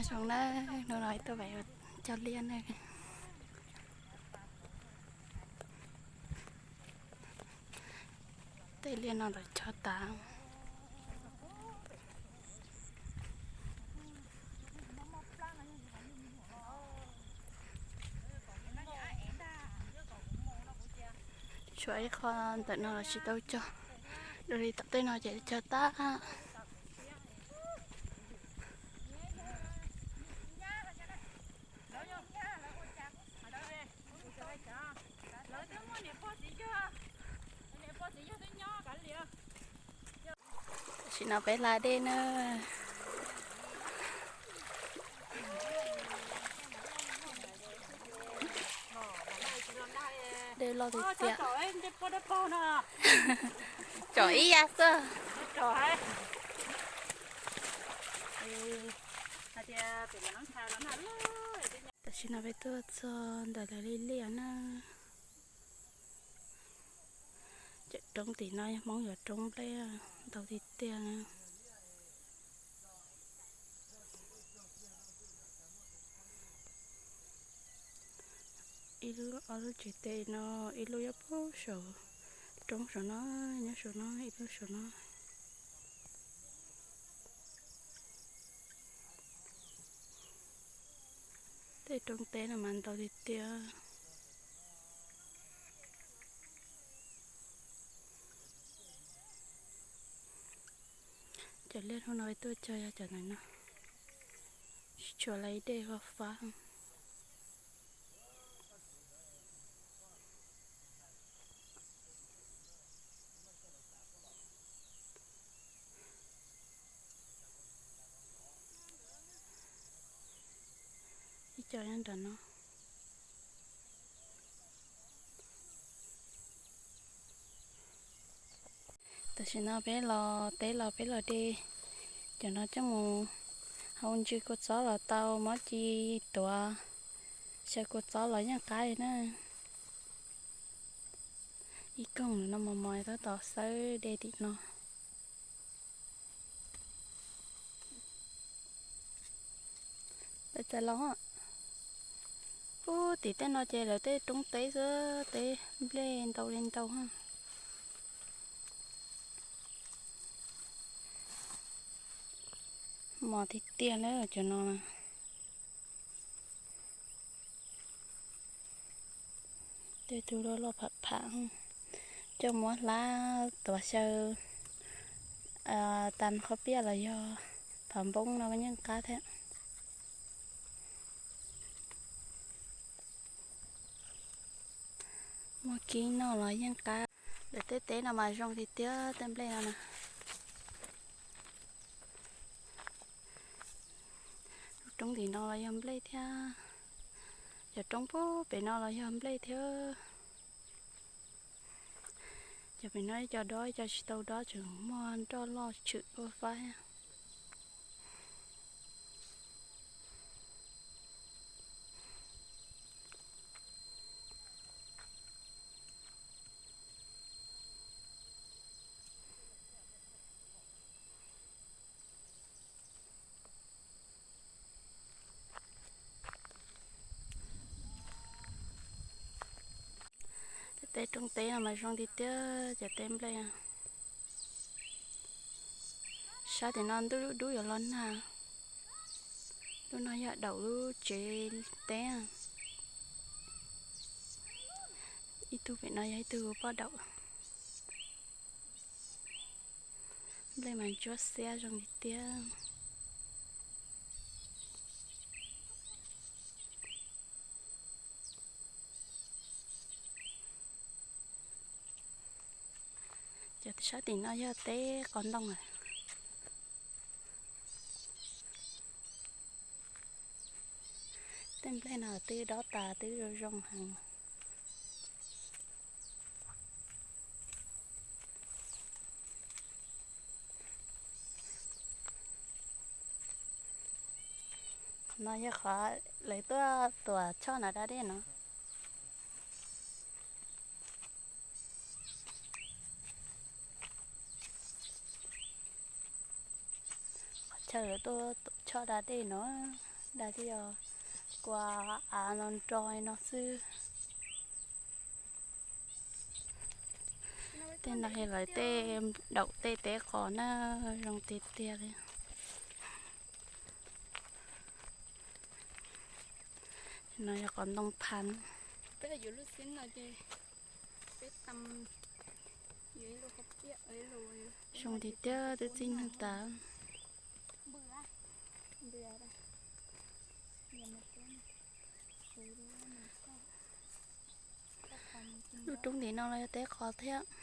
Zoo na, hnub no tuaj pem cog liaj na. Tej liaj no lawv cog tas. Tshuav ib qho ntawm no los tsis tau cog, dua li tom tej no ces cog tag. Tam sim no peb hla dej na. Dej loj tiag tiag. Tsom ib yav xwb. Tam sim no peb tuaj txog ntawm lawv li liaj na. Cov roob tim no yog Hmoob yuav roob nplej ntau tiag tiag na. Ib lub ob lub tsev tes no, ib lub nyob puag saum roob saum no, nyob saum no, ib lub saum no. Tej roob teb no mas ntau tiag tiag. Cov liaj hnub no tuaj cog yog cov ntawm no, tsis tshuav li dej fab fab. Ib co nyob nram no. Tam sim no peb los teb los peb los de cov no coj mus hau ntsw kua txob los tau, muab ci tuav xyaw kua txob los yeej qab li na. Ib koog no mos mos tab tom xawb de tim no. Lawv txais los, ub, tim tej no ces lawv tej roob teb xwb, teb nplej ntau li ntau. Mos tiag tiag li cov no. Tej tug loj loj pham pham, coj muab hlab tuav xyaw tas qhob piaj los yog phav npoob no yeej qab thiab. Muaj kib noj los yeej qab. Lawv tej teb no mas zoo tiag tiag, tej nplej no na. Roob tim no los yog nplej thiab. Cov roob puag pem no los yog nplej thiab. Cov pem no ib co dob ib co tsis tau dob, tseem muaj nroj loj tshwm ua faib. Tej roob teb no mas zoo tiag tiag, cov teb nplej. Sab tim no ntuj dub dub yuav los nag. Lub no yog daum lub tsev teb. Ib tug pem no yog ib tug poj daum. Nplej mas ntsuab xiab zoo li tiag. Cov sab tim no yog teb qos ntoo lawm. Tej nplej no twb dob tas twb zoo zoo heev. Qhov no yog qhov lawv tuaj tuam choj nram da dej no. Qhov chaw lawv tuaj tuam choj da dej no. Daim tias kua av no nro no xwb. Tej no yog lawv tej daum tej teb qos na, zoo tiag tiag li. No yog qos ntoo phav. Zoo tiag tiag, twb txij neeg tas. Lub roob tim no los yog teb qos thiab.